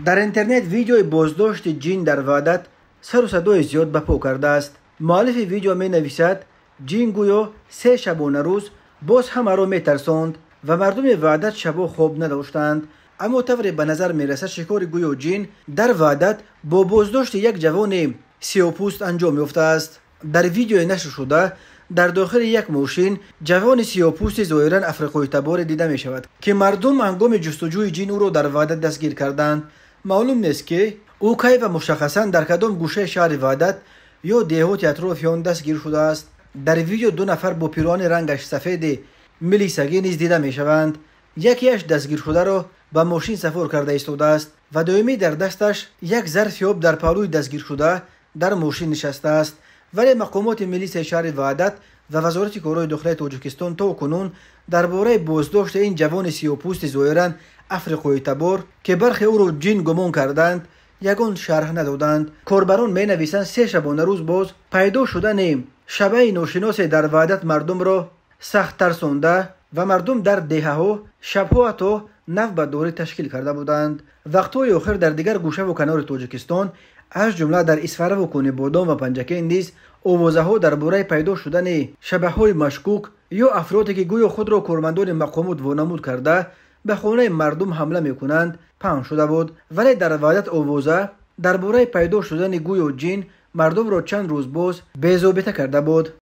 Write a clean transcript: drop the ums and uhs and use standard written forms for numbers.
Дар интернет видеои боздошти ҷин дар Ваҳдат сару садои зиёд ба по кардааст. Муаллифи видео менависад, ҷин гӯё 3 шабонарӯз боз ҳамаро метарсонд ва мардуми Ваҳдат шабо хоб надоштанд. Аммо тавре ба назар мерасад, шикори гӯё ҷин дар Ваҳдат бо боздошти як ҷавони сиёҳпӯст анҷом ёфтааст. Дар видеои нашршуда дар дохили як мошин ҷавони сиёҳпӯсти зоҳиран африқоитаборе дида мешавад, ки мардум ҳангоми ҷустуҷӯи ҷин ӯро дар Ваҳдат дастгир карданд. Маълум нест, ки ӯ кай ва мушаххасан дар кадом гӯшаи шаҳри Ваҳдат ё деҳоти атрофи он дастгир шудааст. Дар видео 2 нафар бо пироҳани рангаш сафеди милисагӣ низ дида мешаванд. Якеаш дастгиршударо ба мошин сафор карда истодааст ва доимӣ дар дасташ як зарфи об дар паҳлӯи дастгиршуда дар мошин нишастааст. Вале мақомоти милисияи шаҳри Ваҳдат ва Вазорати корҳои дохилаи Тоҷикистон то кунун дар бораи боздошти ин ҷавони сиёҳпӯсти зоҳиран африқоитабор, ки бархе ӯро ҷин гумон карданд, ягон шарҳ надоданд. Корбарон менависанд, 3 шабонарӯз боз пайдо шудани шабаи ношиносе дар Ваҳдат мардумро сахт тарсонда ва мардум дар деҳаҳо шабҳо ҳатто навбатдорӣ ташкил карда буданд. Вақтҳои охир дар дигар гӯшаву канори Тоҷикистон, аз ҷумла дар Исфараву Конибодом ва Панҷакент низ овозаҳо дар бораи пайдо шудани шабаҳои машкук ё афроде, ки гӯё худро кормандони мақомот вонамуд карда ба хонаи мардум ҳамла мекунанд, паҳн шуда буд. Вале дар Ваҳдат овоза дар бораи пайдо шудани гӯё ҷин мардумро чанд рӯз боз безобита карда буд.